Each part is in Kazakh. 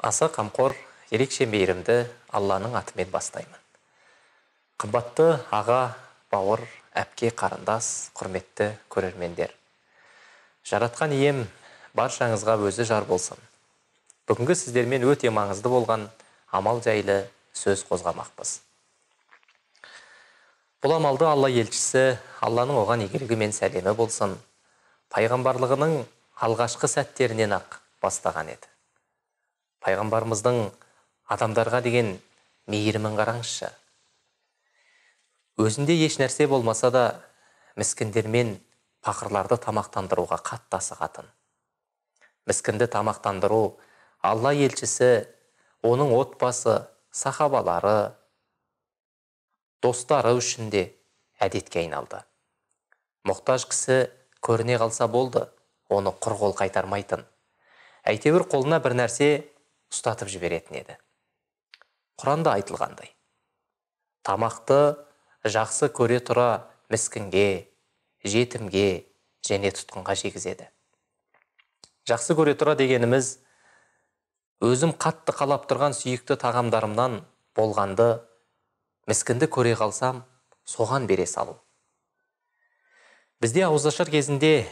Аса қамқор, ерекше мейірімді Алланың атымен бастаймын. Қымбатты аға, бауыр, әпке, қарындас, құрметті көрермендер. Жаратқан ием баршаңызға өзі жар болсын. Бүгінгі сіздермен өте маңызды болған амал жайлы сөз қозғамақпыз. Бұл амалды Алла елшісі, Алланың оған игілігі мен сәлемі болсын, пайғамбарлығының алғашқы сәттерінен ақ бастаған еді. Пайғамбарымыздың адамдарға деген мейірімін қараңызшы. Өзінде еш нәрсе болмаса да, міскіндер мен пақырларды тамақтандыруға қатты асығатын. Міскінді тамақтандыру Алла елшісі, оның отбасы, сахабалары, достары үшін де әдетке айналды. Мұқтаж кісі көріне қалса болды, оны құр қол қайтармайтын. Әйтеуір қолына бір нәрсе ұстатып жіберетін еді. Құранда айтылғандай, тамақты жақсы көре тұра міскінге, жетімге және тұтқынға жегізеді. Жақсы көре тұра дегеніміз, өзім қатты қалап тұрған сүйікті тағамдарымнан болғанды міскінді көре қалсам, соған бере салу. Бізде ауызашар кезінде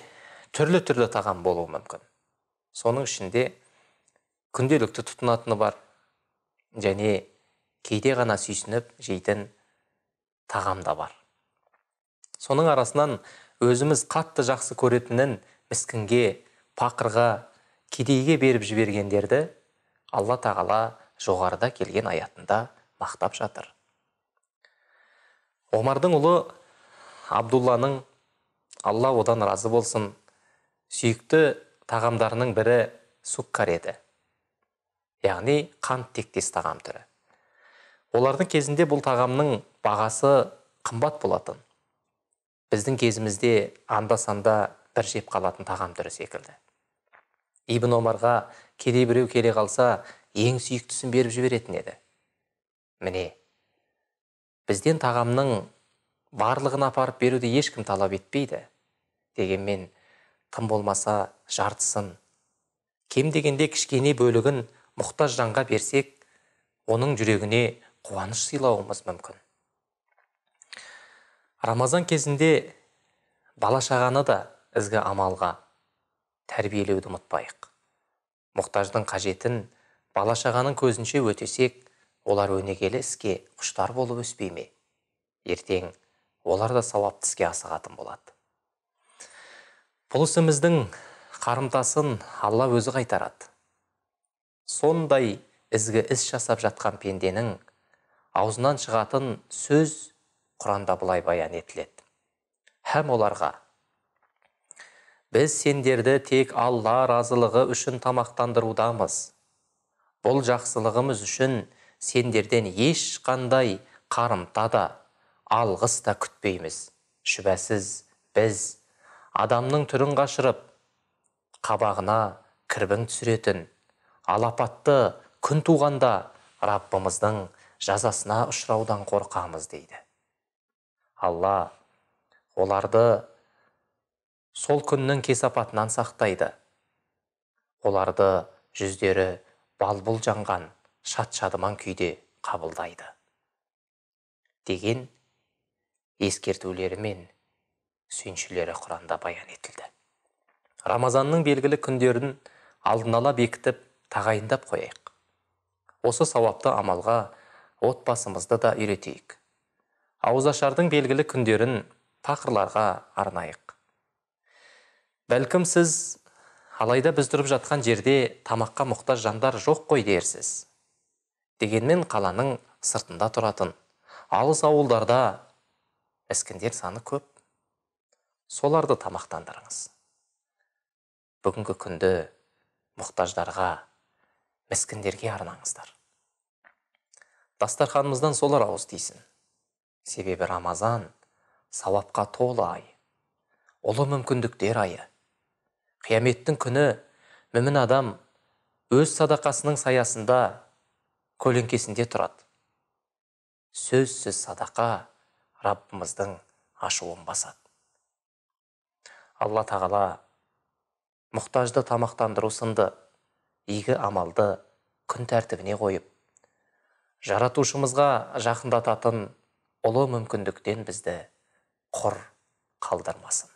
түрлі-түрлі тағам болуы мүмкін. Соның ішінде күнделікті тұтынатыны бар, және кейде ғана сүйсініп жейтін тағам да бар. Соның арасынан өзіміз қатты жақсы көретінін міскінге, пақырға, кедейге беріп жібергендерді Алла Тағала жоғарыда келген аятында мақтап жатыр. Омардың ұлы Абдулланың, Алла одан разы болсын, сүйікті тағамдарының бірі суккар еді. Яғни қант тектес тағам түрі. Олардың кезінде бұл тағамның бағасы қымбат болатын. Біздің кезімізде анда-санда бір жеп қалатын тағам түрі секілді. Ибн Омарға кедей біреу келе қалса, ең сүйіктісін беріп жіберетін еді. Міне, бізден тағамның барлығын апарып беруді ешкім талап етпейді. Дегенмен, тым болмаса жартысын, кем дегенде кішкене бөлігін мұқтаж жанға берсек, оның жүрегіне қуаныш сыйлауымыз мүмкін. Рамазан кезінде бала-шағаны да ізгі амалға тәрбиелеуді ұмытпайық. Мұқтаждың қажетін бала-шағаның көзінше өтесек, олар өнегелі іске құштар болып өспей ме? Ертең олар да сауапты іске асығатын болады. Бұл ісіміздің қарымтасын Алла өзі қайтарады. Сондай ізгі іс жасап жатқан пенденің аузынан шығатын сөз Құранда былай баян етіледі. Һәм оларға: біз сендерді тек Алла разылығы үшін тамақтандырудамыз. Бұл жақсылығымыз үшін сендерден ешқандай қарымта да, алғыс та күтпейміз. Шүбәсіз біз адамның түрін қашырып, қабағына кірбің түсіретін, алапатты күн туғанда Раббымыздың жазасына ұшыраудан қорқамыз дейді. Алла оларды сол күннің кесапатынан сақтайды. Оларды жүздері балбұл жанған шат-шадыман күйде қабылдайды деген ескертулері мен сүйіншілері Құранда баян етілді. Рамазанның белгілі күндерін алдын ала бекітіп, тағайындап қояйық. Осы сауапты амалға отбасымызды да үйретейік. Ауызашардың белгілі күндерін пақырларға арнайық. Бәлкім сіз, алайда біз тұрып жатқан жерде тамаққа мұқтаж жандар жоқ қой дерсіз. Дегенмен қаланың сыртында тұратын алыс ауылдарда міскіндер саны көп. Соларды тамақтандырыңыз. Бүгінгі күнді мұқтаждарға, міскіндерге арнаңыздар. Дастарханымыздан солар ауыз тисін. Себебі Рамазан сауапқа толы ай, ұлы мүмкіндіктер айы. Қияметтің күні мүмін адам өз садақасының саясында, көлеңкесінде тұрады. Сөзсіз садақа Раббымыздың ашуын басады. Алла Тағала мұқтажды тамақтандыру сынды игі амалды күн тәртібіне қойып, жаратушымызға жақындататын ұлы мүмкіндіктен бізді құр қалдырмасын.